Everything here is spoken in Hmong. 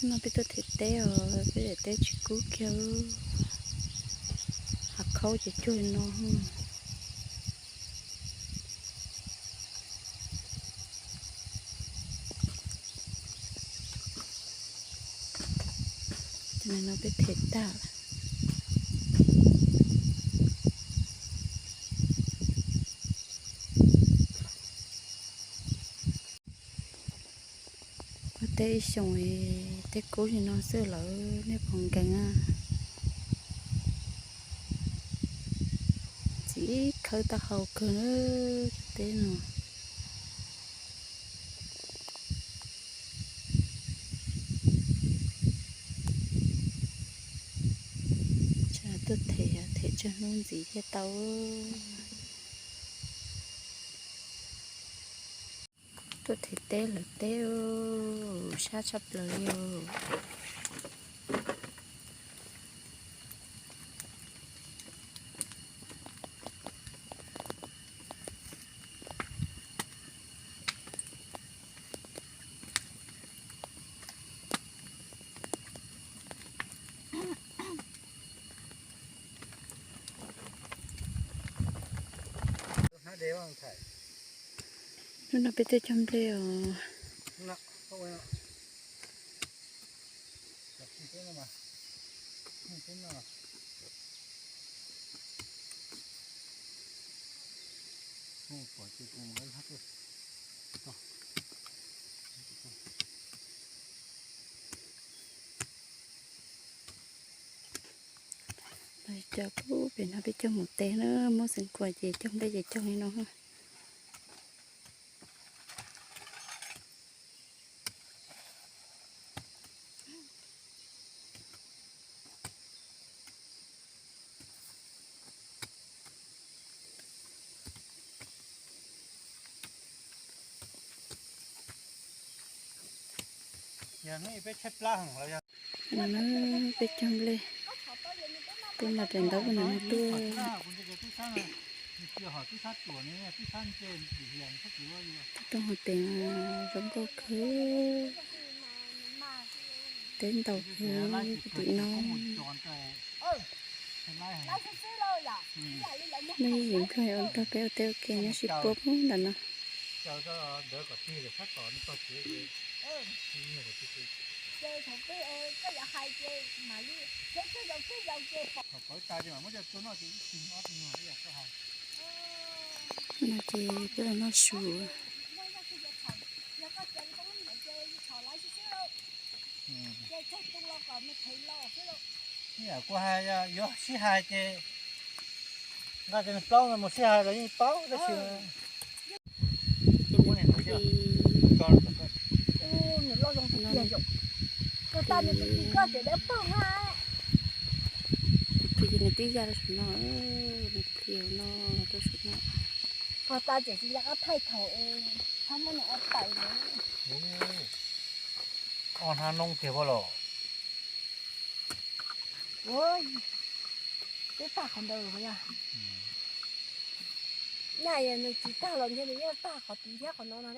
No peb tuaj them teb os, peb daim teb tsis kub kiag, hav khaub ces cuag li no. Cov no peb them tag. Ua teb ib xyoos teb kub li no xwb lawm nej puas nkees a? Txiv khawb tau hau kawg na, teb no. Tuaj them, them tsawg hnub ntxiv thiaj tau. Tuaj them teb lawm teb, sab tshaj plaws li os. Hnub no peb tuaj cog nplej os. Los cov pem no peb cog mus tes na, muab xeev khuam ces cog nplej ces cog li no. Peb cog nplej, peb mas daim ntaub pem no tuaj. Tuaj hauv pem zoo nkauj kawg. Teb ntau kawg tim no. Nej yeej nrog ua nrog peb ua teb ua ke nyob sib puab ntawm no. No ces peb los noj su. Kuv hais yuav sib hais ces nqa cov niag plaub no mus sib hais los yeej paub tab sis nws plig, nws plig ces nws twb ya rau saum no, nws plig no rau saum no. Ob hnab noob tiag pob los. Twb tag qhov ntawd os. Nyaj nws tsis tag los ntshe nws yeej tag qhov tid thiab qhov no no.